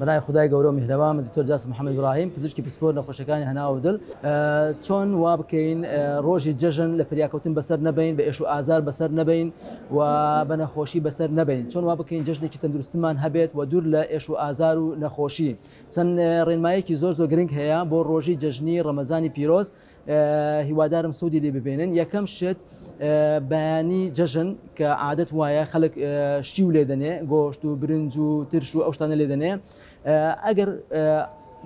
بەناوی خودای گەورە و میهرەبان، من دکتۆر جاسم محمد ئیبراهیم، پزیشکی پسپۆر نەخۆشیەکانی هەناو و دڵ. چۆن وا بکەین ڕۆژی جەژن لە فریاکەوتن بەسەر نەبەین، بە ئێش و ئازار بەسەر نەبەین و بە نەخۆشی بەسەر نەبەین؟ چۆن وا بکەین جەژنێکی تەندروستمان هەبێت و دوور لە ئێش و ئازار و نەخۆشی؟ چەند ڕێنمایەکی زۆر زۆر گرنگ هەیە بۆ ڕۆژی جەژنی ڕەمەزانی پیرۆز، هیوادارم سوودی لێ ببینن. یەکەم شت بەیانی جەژن کە عادەت وایە خەڵک شیو لێ دەنێ، گۆشت و برنج و ترش و ئەو شتانە لێ دەنێ، ئەگەر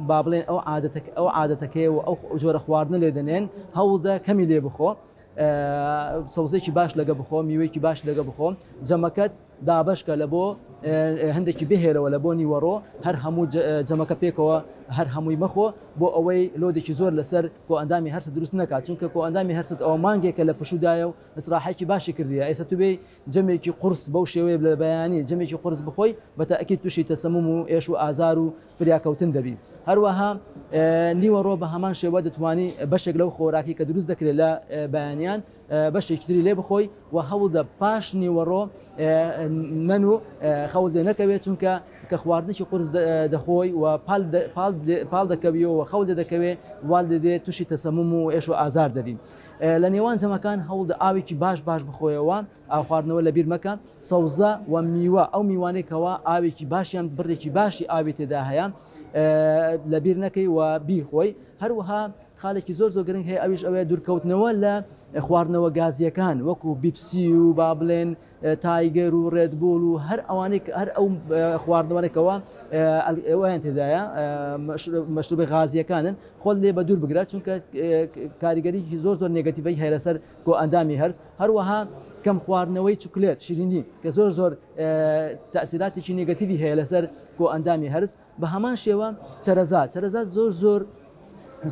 با بڵێن ئەو عادەتەکە ئەو عادەتەکەی و ئەو جۆرە خواردنە لێ دەنێن، هەوڵدە کەمی لێ بخۆ، سەوزێکی باش لەگە بخۆ، میوەیەکی باش لەگە بخۆ، جەمەکەت دابەشکە لە بۆ هەندێکی بهێرەوە لە بۆ نیوەڕۆ، هەر هەموو جەمەکە پێکەوە هەر هەمووی مەخۆ بۆ ئەوەی لۆدێکی زۆر لەسەر کۆئەندامی هەرست دروست نەکات، چونکە کۆئەندامی هەرست ئەوە مانگێکە لە پشوودایە و ئیسراحەیەکی باشی کردیە، ئێستا تو بێی جەمێکی قورس بەو شێوەیە لە بەیانی جەمێکی قورس بخۆی بە تەئکید تووشی تەسەموم و ئێش و ئازار و فریاکەوتن دەبی. هەروەها نیوەڕۆ بە هەمان شێوە دەتوانی بەشێک لەو خۆراکی کە دروست دەکرێت لە بەیانیان بەشێکی تری لێ بخۆی و هەوڵدە پاش نیوەڕۆ نەن و خەوت لێ نەکەوێت، چونکە کە خواردنێکی قورس دەخۆی و پاڵ دەکەویەوە و خەوت لێ دەکەوێ وات لێ دێ تووشی تەسەموم و ئێش و ئازار دەبی. لە نێوان جەمەکان هەوڵدە ئاوێکی باش باش بخۆیەوە، ئاو خواردنەوە لەبیر مەکە، سەوزە و میوە ئەو میوانەی کەوا ئاوێکی باشیان بڕێکی باشی ئاوی تێدا هەیە لەبیر نەکەی و بیخۆی. هەروەها خاڵێکی زۆر زۆر گرنگ هەیە ئەویش ئەوەیە دوورکەوتنەوە لە خواردنەوە گازیەکان وەکو بیپسی و با بڵێن تایگەر و ڕێدبول و هەر ئەوانەی هەر ئەو خواردنەوەێکەوە ئەویان تێدایە مەشروبی غازیەکانن خۆت لێ بە دوور بگرە، چونکە کاریگەریی زۆر زۆر نێگەتیڤی هەیە لەسەر کۆئەندامی هەرس. هەروەها کەم خواردنەوەی چوکلێت شیرینی کە زۆر زۆر تەئسیراتێکی نێگەتیڤی هەیە لەسەر کۆئەندامی هەرس. بە هەمان شێوە چەرەزات، چەرەزات زۆر زۆر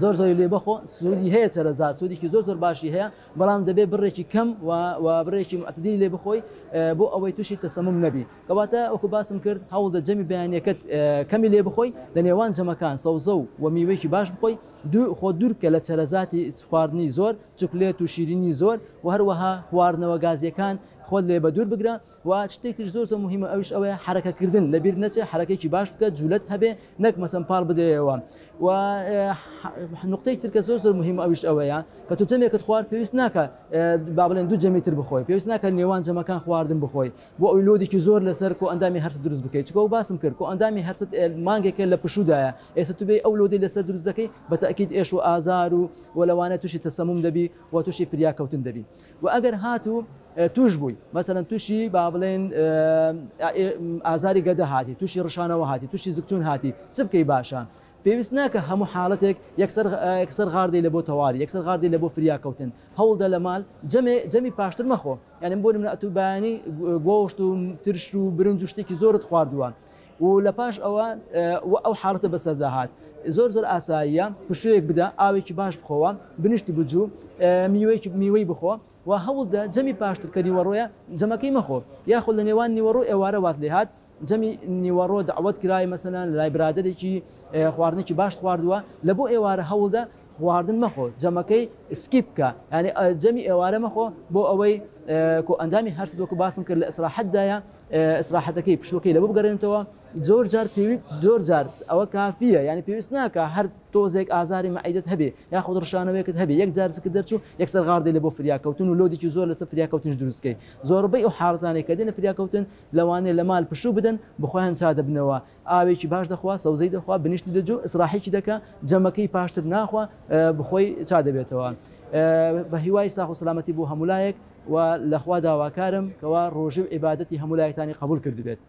زۆر زۆری لێ بخۆ، سوودی هەیە چەرەزات سوودێکی زۆر زۆر باشی هەیە، بەڵام دەبێت بڕێکی کەم و بڕێکی معتدلی لێ بخۆی بۆ ئەوەی تووشی تەسەموم نەبی. کەواتە وەکو باسم کرد هەوڵدە جەمی بەیانیەکەت کەمی لێ بخۆی، لە نێوان جەمەکان سەوزە و میوەیەکی باش بخۆی، خۆ دوورکە لە چەرەزاتی خواردنی زۆر، چوکلێت و شیرینی زۆر و هەروەها خواردنەوە گازیەکان خۆت لێ بەدوور بگرە. و شتێکیش زۆر زۆر موهیمە ئەویش ئەوەیە حەرەکەکردن لەبیر نەچێ، حەرەکەیەکی باش بکە، جولەت هەبێ نەک مەسەن پاڵ بدەیەوە. و نقطەی تر کە زۆر زۆر موهیمە ئەویش ئەوەیە کە تۆ جەمێکت خوارد پێویست ناکە با بڵێن دوو جەمی تر بخۆی، پێویست ناکە نێوان جەمەکان خواردن بخۆی بۆ ئەوی لۆدێکی زۆر لەسەر کۆئەندامی هەرست دروست بکەیت. چونکە باسم کرد کۆئەندامی هەرست مانگێکە لە پشوودایە، ئێستا تو بێ ئەو لۆدەی لەسەر دروست دەکەی بە تەئکید ئێش و ئازار و لەوانەیە تووشی تەسەموم دەبی و تووشی فریاکەوتن دەبی. و ئەگەر هاتوو توش بووی مەسەلەن تووشی با بڵێن ئازاری گەدە هاتی، تووشی ڕشانەوە هاتی، تووشی زگچوون هاتی، چ بکەی باشە؟ پێویست ناکە هەموو حاڵەتێک یەکسەر یەکسەر غاردەی لە بۆ تەواری، یەکسەر غاردەی لە بۆ فریاکەوتن. هەوڵدە لە مال جەمێ جەمی پاشتر مەخۆ. یعنی بۆ نمونە ئەتوو بەیانی گۆشت و ترش و برنج و شتێکی زۆرت خواردووە و لە پاش ئەوە و ئەو حاڵەتە بەسەردا هات، زۆر زۆر ئاساییە پشوویەک بدە، ئاوێکی باش بخۆوە، بنیشتی بجوو، میوەیەکی میوەی بخۆ و هەوڵدە جەمی پاشتر کە نیوەڕۆیە جەمەکەی مەخۆ، یاخود لە نێوان نیوەڕۆ ئێوارە وات لێهات جەمی نیوەڕۆ دەعوەت کرای مەسەلەن لای برادەرێکی خواردنێکی باش خواردووە، لە بۆ ئێوارە هەوڵدە خواردن مەخۆ، جەمەکەی skip بکە، یعنی جەمی ئێوارە مەخۆ بۆ ئەوەی کۆ ئەندامی هەرس وەکو باسم کرد لە ئیسراحەتدایە، ئیسراحەتەکەی پشووەکەی لە بۆ بگەڕێنێتەوە. زۆر جار پێویست زۆر جار ئەوە کافیە، یعنی پێویست ناکە هەر تۆزێک ئازاری مەعیدەت هەبێ یاخود ڕشانەوەیەکت هەبێ یەک جار زکت دەرچوو یەکسەر غاردەی لە بۆ فریاکەوتن و لۆدێکی زۆر لەسەر فریاکەوتنیش دروستکەی. زۆربەی ئەو حاڵەتانەی کە دێنە فریاکەوتن لەوانەیە لە مال پشوو بدەن بخۆیان چا دەبنەوە، ئاوێکی باش دەخوا، سەوزەی دەخوا، بنیشتی دەجوو، ئیسراحێکی دەکا، جەمەکەی پاشتر ناخوا، بخۆی چا دەبێتەوە. بە هیوای ساغ و سەلامەتی بۆ هەموو لایەک و لە خوا داواکارم کەوا ڕۆژی و عیبادەتی هەموو لایەکتانی قبوڵ کردبێت.